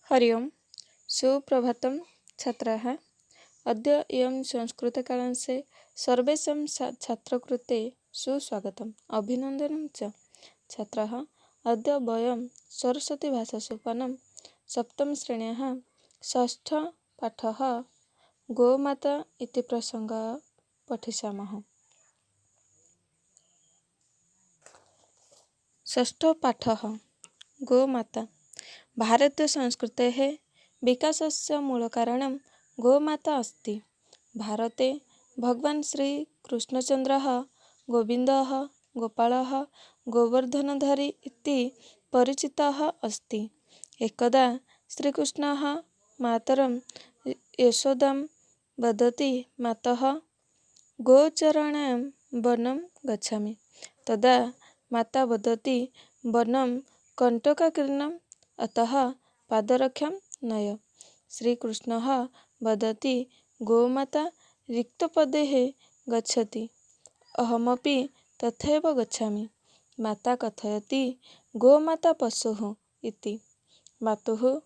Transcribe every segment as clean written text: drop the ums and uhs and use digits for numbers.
हरि ओं। सुप्रभातं छात्राः। अद्य इयं संस्कृतकालांशे सर्वेषां छात्रकृते सुस्वागतम् अभिनन्दनं च। छात्राः, अद्य वयं सरस्वतीभाषासोपानं सप्तमश्रेण्याः षष्ठपाठः गोमाता इति प्रसङ्गः पठिष्यामः। षष्ठपाठः गोमाता। भारतीयसंस्कृतेः विकासस्य मूलकारणं गोमाता अस्ति। भारते भगवान् श्रीकृष्णचन्द्रः गोविन्दः गोपालः गोवर्धनधारी इति परिचितः अस्ति। एकदा श्रीकृष्णः मातरं यशोदां वदति, मातः, गोचरणाय वनं गच्छामि। तदा माता वदति, वनं कण्टकाकीर्णम्, अतः पादरक्षां नय। श्रीकृष्णः वदति, गोमाता रिक्तपदैः गच्छति, अहमपि तथैव गच्छामि। माता कथयति, गोमाता पशुः इति। मातुः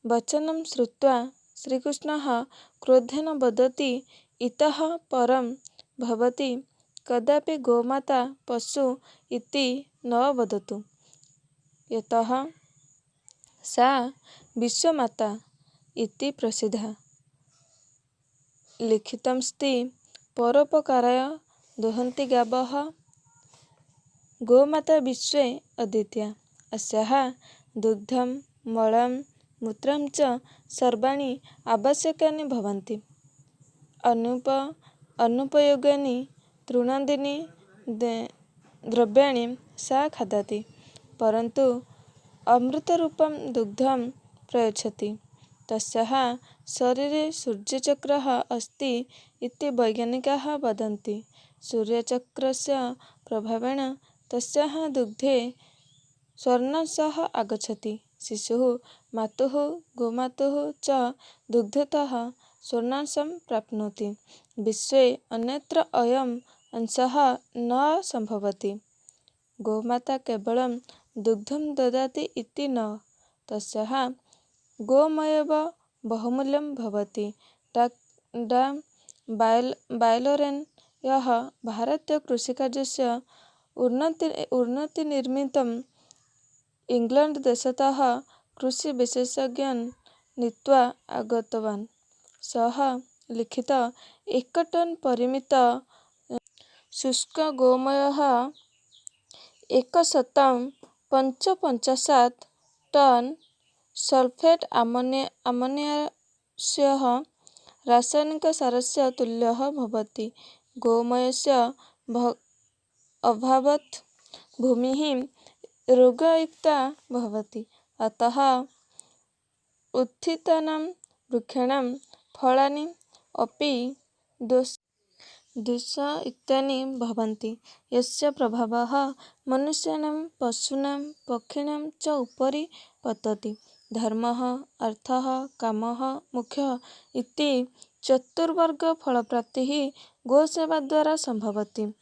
वचनं श्रुत्वा श्रीकृष्णः क्रोधेन वदति, इतः परं भवती कदापि गोमाता पशु इति न वदतु, यतः सा विश्वमाता इति प्रसिद्धा। लिखितमस्ति, परोपकाराय दुहन्ति गावः। गोमाता विश्वे अद्वितीया। अस्याः दुग्धं, मलं, मूत्रं च सर्वाणि आवश्यकानि भवन्ति। अनुपयोगिनी तृणादीनि द्रव्याणि सा खादति, परन्तु अमृतरूपं दुग्धं प्रयच्छति। तस्याः शरीरे सूर्यचक्रः अस्ति इति वैज्ञानिकाः वदन्ति। सूर्यचक्रस्य प्रभावेण तस्याः दुग्धे स्वर्णांशः आगच्छति। शिशुः मातुः गोमातुः च दुग्धतः स्वर्णांशं प्राप्नोति। विश्वे अन्यत्र अयम् अंशः न सम्भवति। गोमाता केवलं दुग्धं ददाति इति न, तस्याः गोमयमेव बहुमूल्यं भवति। डा बायलोरेन्, यः भारतीयकृषिकार्यस्य उन्नतिनिमित्तं इङ्ग्लण्ड्-देशतः कृषिविशेषज्ञान् नीत्वा आगतवान्, सः लिखित, एकटन् परिमितः शुष्कगोमयः 155 टन् सल्फेट् अमोनियस्य रासायनिकसारस्य तुल्यः भवति। गोमयस्य अभावात् भूमिः रोगयुक्ता भवति। अतः उत्थितानां वृक्षाणां फलानि अपि दोषयुक्तानि भवन्ति, यस्य प्रभावः मनुष्याणां, पशूनां, पक्षिणां च उपरि पतति। धर्मः, अर्थः, कामः, मोक्षः इति चतुर्वर्गफलप्राप्तिः गोसेवाद्वारा सम्भवति।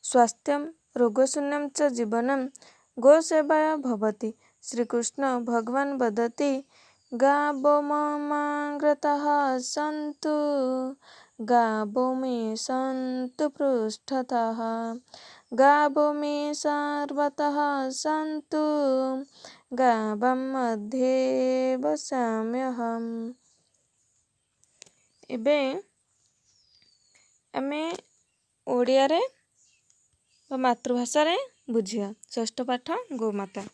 स्वास्थ्यं, रोगशून्यं च जीवनं गोसेवया भवति। श्रीकृष्ण भगवान् वदति, गावो ममाग्रतः सन्तु, गावो मे सन्तु पृष्ठतः, गावो मे सर्वतः सन्तु, गावां मध्ये वसाम्यहम्। ଏବେ ଆମେ ଓଡ଼ିଆରେ ବା ମାତୃଭାଷାରେ ବୁଝିବା। ଷଷ୍ଠ ପାଠ ଗୋମାତା।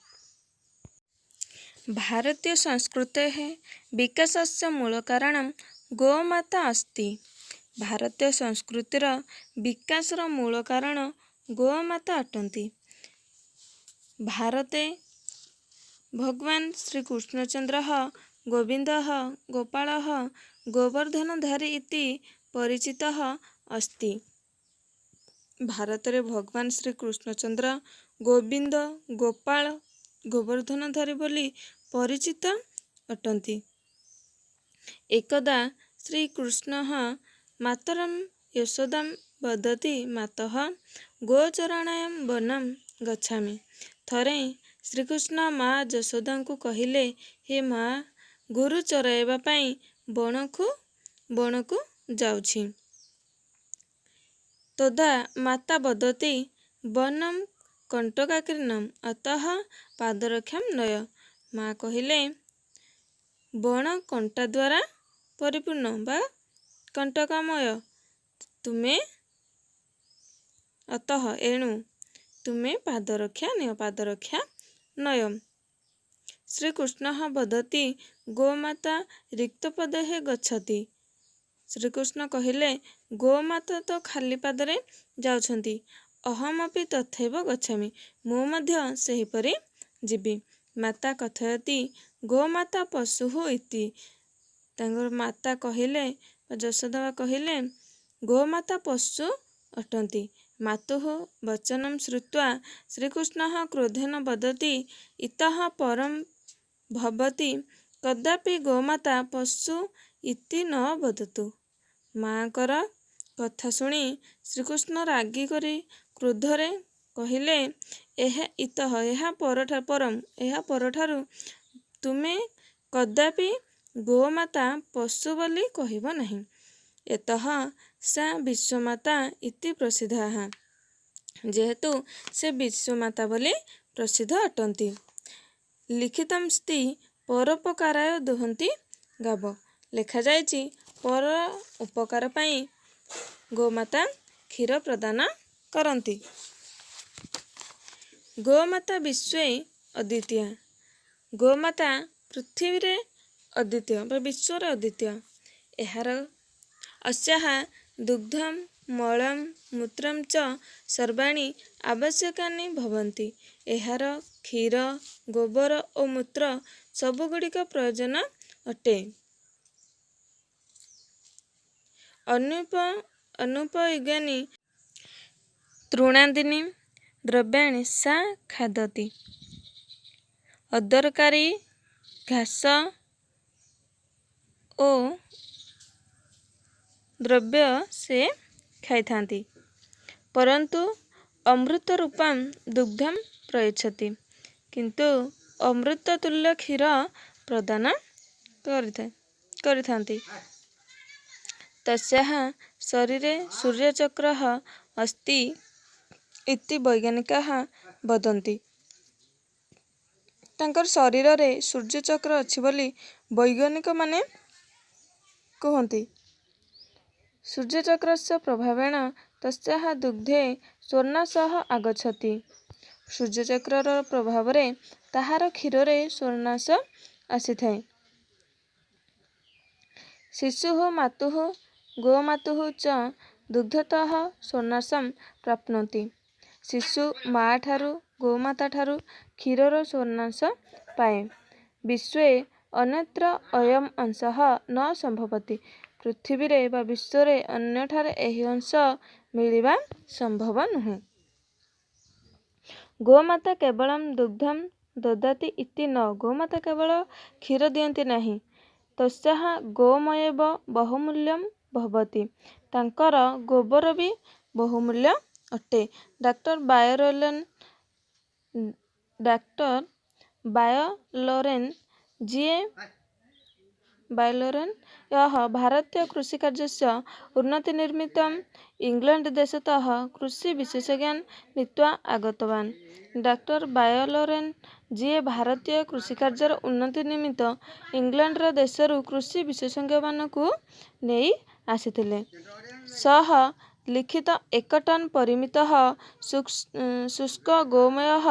ଭାରତୀୟ ସଂସ୍କୃତେः ବିକାଶସ୍ୟ ମୂଳ କାରଣं ଗୋମାତା अस्ति। ଭାରତୀୟ ସଂସ୍କୃତିର ବିକାଶର ମୂଳ କାରଣ ଗୋମାତା ଅଟନ୍ତି। ଭାରତେ ଭଗବାନ ଶ୍ରୀକୃଷ୍ଣଚନ୍ଦ୍ରः ଗୋବିନ୍ଦः ଗୋପାଳः ଗୋବର୍ଦ୍ଧନଧାରୀ ଇତି ପରିଚିତः अस्ति। ଭାରତରେ ଭଗବାନ ଶ୍ରୀକୃଷ୍ଣଚନ୍ଦ୍ର ଗୋବିନ୍ଦ, ଗୋପାଳ, ଗୋବର୍ଦ୍ଧନଧାରୀ ବୋଲି ପରିଚିତ ଅଟନ୍ତି। ଏକଦା ଶ୍ରୀକୃଷ୍ଣः ମାତରं ଯଶୋଦାं ବଦତି, ମାତଃ, ଗୋଚରଣାୟ ବनं ଗଚ୍ଛାମି। ଥରେ ଶ୍ରୀକୃଷ୍ଣ ମା ଯଶୋଦାଙ୍କୁ କହିଲେ, ହେ ମା, ଗୋରୁ ଚରାଇବା ପାଇଁ ବଣକୁ ଯାଉଛି। ତଦା ମାତା ବଦତି ବନମ୍ କଣ୍ଟକାକୀର୍ଣ୍ଣମ୍ ଅତଃ ପାଦରକ୍ଷାଂ ନୟ। ମା କହିଲେ, ବଣ କଣ୍ଟା ଦ୍ୱାରା ପରିପୂର୍ଣ୍ଣ ବା କଣ୍ଟକମୟ, ତୁମେ ଅତଃ ଏଣୁ ତୁମେ ପାଦରକ୍ଷା ନିଅ, ପାଦରକ୍ଷା ନୟ। ଶ୍ରୀକୃଷ୍ଣଃ ବଦତି ଗୋମାତା ରିକ୍ତପଦେହ ଗଚ୍ଛତି। ଶ୍ରୀକୃଷ୍ଣ କହିଲେ, ଗୋମାତା ତ ଖାଲି ପାଦରେ ଯାଉଛନ୍ତି। ଅହମପି ତଥୈବ ଗଚ୍ଛାମି, ମୁଁ ମଧ୍ୟ ସେହିପରି ଯିବି। ମାତା କଥୟତି ଗୋମାତା ପଶୁଃ ଇତି। ତାଙ୍କର ମାତା କହିଲେ ବା ଯଶୋଦା କହିଲେ, ଗୋମାତା ପଶୁ ଅଟନ୍ତି। ମାତୁଃ ବଚନଂ ଶ୍ରୁତ୍ୱା ଶ୍ରୀକୃଷ୍ଣଃ କ୍ରୋଧେନ ବଦତି ଇତଃ ପରଂ ଭବତୀ କଦାପି ଗୋମାତା ପଶୁ ଇତି ନ ବଦତୁ। ମାଙ୍କର କଥା ଶୁଣି ଶ୍ରୀକୃଷ୍ଣ ରାଗିକରି କ୍ରୋଧରେ କହିଲେ, ଏହା ଇତଃ ଏହା ପରଠା ପରମ ଏହା ପରଠାରୁ ତୁମେ କଦାପି ଗୋମାତା ପଶୁ ବୋଲି କହିବ ନାହିଁ। ଏତଃ ସା ବିଶ୍ୱମାତା ଇତି ପ୍ରସିଦ୍ଧାଃ। ଯେହେତୁ ସେ ବିଶ୍ୱମାତା ବୋଲି ପ୍ରସିଦ୍ଧ ଅଟନ୍ତି। ଲିଖିତମସ୍ତି ପରୋପକାରାୟ ଦୁହନ୍ତି ଗାବ। ଲେଖାଯାଇଛି, ପର ଉପକାର ପାଇଁ ଗୋମାତା କ୍ଷୀର ପ୍ରଦାନ କରନ୍ତି। ଗୋମାତା ବିଶ୍ୱେ ଅଦ୍ୱିତୀୟା। ଗୋମାତା ପୃଥିବୀରେ ଅଦ୍ୱିତୀୟ ବା ବିଶ୍ୱରେ ଅଦ୍ୱିତୀୟ। ଏହାର ଅସ୍ୟାଃ ଦୁଗ୍ଧମ୍ ମଳମ୍ ମୂତ୍ରମ୍ ଚ ସର୍ବାଣି ଆବଶ୍ୟକାନି ଭବନ୍ତି। ଏହାର କ୍ଷୀର, ଗୋବର ଓ ମୂତ୍ର ସବୁଗୁଡ଼ିକ ପ୍ରୟୋଜନ ଅଟେ। ଅନୁପୟୁଗାନି ତୃଣାଦୀନି ଦ୍ରବ୍ୟାଣି ସା ଖାଦତି। ଅଦରକାରୀ ଘାସ ଓ ଦ୍ରବ୍ୟ ସେ ଖାଇଥାନ୍ତି। ପରନ୍ତୁ ଅମୃତ ରୂପಂ ଦୁଗ୍ଧಂ ପ୍ରୟଚ୍ଛତି। କିନ୍ତୁ ଅମୃତ ତୁଲ୍ୟ କ୍ଷୀର ପ୍ରଦାନ କରିଥାନ୍ତି। ତସ୍ୟାଃ ଶରୀରେ ସୂର୍ଯ୍ୟଚକ୍ରଃ ଅସ୍ତି ଇତି ବୈଜ୍ଞାନିକାଃ ବଦନ୍ତି। ତାଙ୍କର ଶରୀରରେ ସୂର୍ଯ୍ୟଚକ୍ର ଅଛି ବୋଲି ବୈଜ୍ଞାନିକମାନେ କୁହନ୍ତି। ସୂର୍ଯ୍ୟଚକ୍ରସ୍ୟ ପ୍ରଭାବେଣ ତସ୍ୟାଃ ଦୁଗ୍ଧେ ସ୍ୱର୍ଣ୍ଣାଂଶଃ ଆଗଚ୍ଛତି। ସୂର୍ଯ୍ୟଚକ୍ରର ପ୍ରଭାବରେ ତାହାର କ୍ଷୀରରେ ସ୍ୱର୍ଣ୍ଣାଂଶ ଆସିଥାଏ। ଶିଶୁଃ ମାତୁଃ ଗୋମାତୁଃ ଚ ଦୁଗ୍ଧତଃ ସ୍ୱର୍ଣ୍ଣାଂଶଂ ପ୍ରାପ୍ନୋତି। ଶିଶୁ ମା ଠାରୁ ଗୋମାତା ଠାରୁ କ୍ଷୀରର ସ୍ୱର୍ଣ୍ଣାଂଶ ପାଏ। ବିଶ୍ୱେ ଅନ୍ୟତ୍ର ଅୟମ୍ ଅଂଶଃ ନ ସମ୍ଭବତି। ପୃଥିବୀରେ ବା ବିଶ୍ୱରେ ଅନ୍ୟଠାରେ ଏହି ଅଂଶ ମିଳିବା ସମ୍ଭବ ନୁହେଁ। ଗୋମାତା କେବଳଂ ଦୁଗ୍ଧଂ ଦଦାତି ଇତି ନ। ଗୋମାତା କେବଳ କ୍ଷୀର ଦିଅନ୍ତି ନାହିଁ। ତସ୍ୟାଃ ଗୋମୟେବ ବହୁମୂଲ୍ୟଂ ଭବତି। ତାଙ୍କର ଗୋବର ବି ବହୁମୂଲ୍ୟ ଅଟେ। ଡାକ୍ତର ବାୟଲୋରେନ୍ ଯିଏ ବାୟଲୋରେନ୍ ୟଃ ଭାରତୀୟ କୃଷିକାର୍ଯ୍ୟସ୍ୟ ଉନ୍ନତି ନିମିତ୍ତम् ଇଂଲଣ୍ଡ ଦେଶତଃ କୃଷି ବିଶେଷଜ୍ଞାନ୍ ନୀତ୍ୱା ଆଗତବାନ୍। ଡାକ୍ତର ବାୟଲୋରେନ୍ ଯିଏ ଭାରତୀୟ କୃଷିକାର୍ଯ୍ୟର ଉନ୍ନତି ନିମିତ୍ତ ଇଂଲଣ୍ଡର ଦେଶରୁ କୃଷି ବିଶେଷଜ୍ଞମାନଙ୍କୁ ନେଇ ଆସିଥିଲେ। ସହ ଲିଖିତ ଏକ ଟନ୍ ପରିମିତଃ ଶୁଷ୍କ ଗୋମୟଃ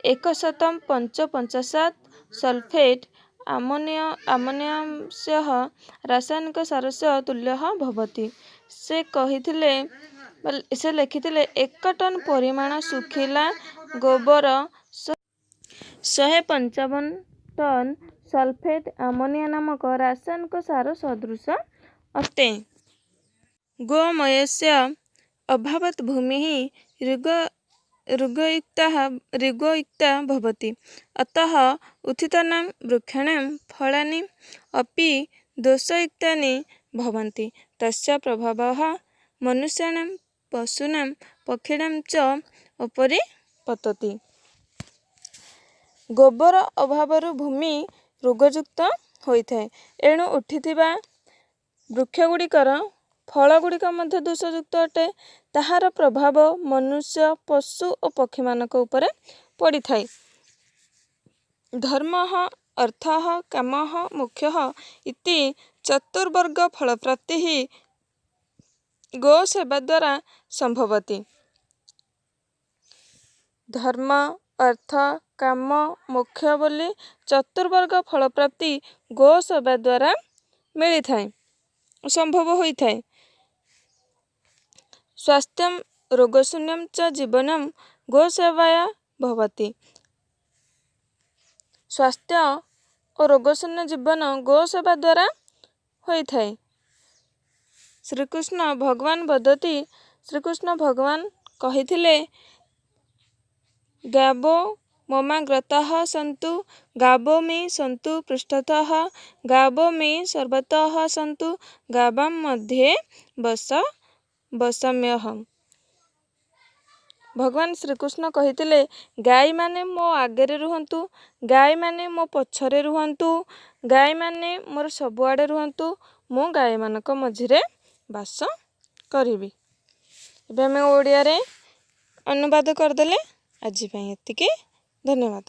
ଏକଶତମ୍ ପଞ୍ଚପଞ୍ଚାଶତ୍ ସଲଫେଟ୍ ଆମୋନିୟସ୍ୟ ରାସାୟନିକ ସାରସ୍ୟ ତୁଲ୍ୟଃ ଭବତି। ସେ କହିଥିଲେ, ସେ ଲେଖିଥିଲେ, ଏକ ଟନ୍ ପରିମାଣ ଶୁଖିଲା ଗୋବର 155 ଟନ୍ ସଲଫେଟ୍ ଆମୋନିଆ ନାମକ ରାସାୟନିକ ସାର ସଦୃଶ ଅଟେ। ଗୋମୟସ୍ୟ ଅଭାବାତ୍ ଭୂମିଃ ରୁଗୟୁକ୍ତା ଭବତି। ଅତଃ ଉତ୍ଥିତାନାଂ ବୃକ୍ଷାଣାଂ ଫଳାନି ଅପି ଦୋଷୟୁକ୍ତାନି ଭବନ୍ତି। ତସ୍ୟ ପ୍ରଭାବଃ ମନୁଷ୍ୟାଣାଂ ପଶୂନାଂ ପକ୍ଷିଣାଂ ଚ ଉପରି ପତତି। ଗୋବର ଅଭାବରୁ ଭୂମି ରୋଗଯୁକ୍ତ ହୋଇଥାଏ। ଏଣୁ ଉଠିଥିବା ବୃକ୍ଷଗୁଡ଼ିକର ଫଳଗୁଡ଼ିକ ମଧ୍ୟ ଦୋଷଯୁକ୍ତ ଅଟେ। ତାହାର ପ୍ରଭାବ ମନୁଷ୍ୟ, ପଶୁ ଓ ପକ୍ଷୀମାନଙ୍କ ଉପରେ ପଡ଼ିଥାଏ। ଧର୍ମଃ ଅର୍ଥଃ କାମଃ ମୋକ୍ଷଃ ଇତି ଚତୁର୍ବର୍ଗ ଫଳପ୍ରାପ୍ତିଃ ଗୋ ସେବା ଦ୍ୱାରା ସମ୍ଭବତି। ଧର୍ମ, ଅର୍ଥ, କାମ, ମୋକ୍ଷ ବୋଲି ଚତୁର୍ବର୍ଗ ଫଳପ୍ରାପ୍ତି ଗୋ ସେବା ଦ୍ୱାରା ମିଳିଥାଏ, ସମ୍ଭବ ହୋଇଥାଏ। ସ୍ୱାସ୍ଥ୍ୟಂ ରୋଗଶୂନ୍ୟಂ ଚ ଜୀବନಂ ଗୋ ସେବାୟା ଭବତି। ସ୍ୱାସ୍ଥ୍ୟ ଓ ରୋଗଶୂନ୍ୟ ଜୀବନ ଗୋ ସେବା ଦ୍ୱାରା ହୋଇଥାଏ। ଶ୍ରୀକୃଷ୍ଣ ଭଗବାନ ବଦତି, ଶ୍ରୀକୃଷ୍ଣ ଭଗବାନ କହିଥିଲେ, ଗାବୋ ମମାଗ୍ରତଃ ସନ୍ତୁ, ଗାବୋ ମେ ସନ୍ତୁ ପୃଷ୍ଠତଃ, ଗାବୋ ମେ ସର୍ବତଃ ସନ୍ତୁ, ଗାବାଂ ମଧ୍ୟେ ବସ ବସାମ୍ୟହମ୍। ଭଗବାନ ଶ୍ରୀକୃଷ୍ଣ କହିଥିଲେ, ଗାଈମାନେ ମୋ ଆଗରେ ରୁହନ୍ତୁ, ଗାଈମାନେ ମୋ ପଛରେ ରୁହନ୍ତୁ, ଗାଈମାନେ ମୋର ସବୁଆଡ଼େ ରୁହନ୍ତୁ, ମୁଁ ଗାଈମାନଙ୍କ ମଝିରେ ବାସ କରିବି। ଏବେ ଆମେ ଓଡ଼ିଆରେ ଅନୁବାଦ କରିଦେଲେ। ଆଜି ପାଇଁ ଏତିକି, ଧନ୍ୟବାଦ।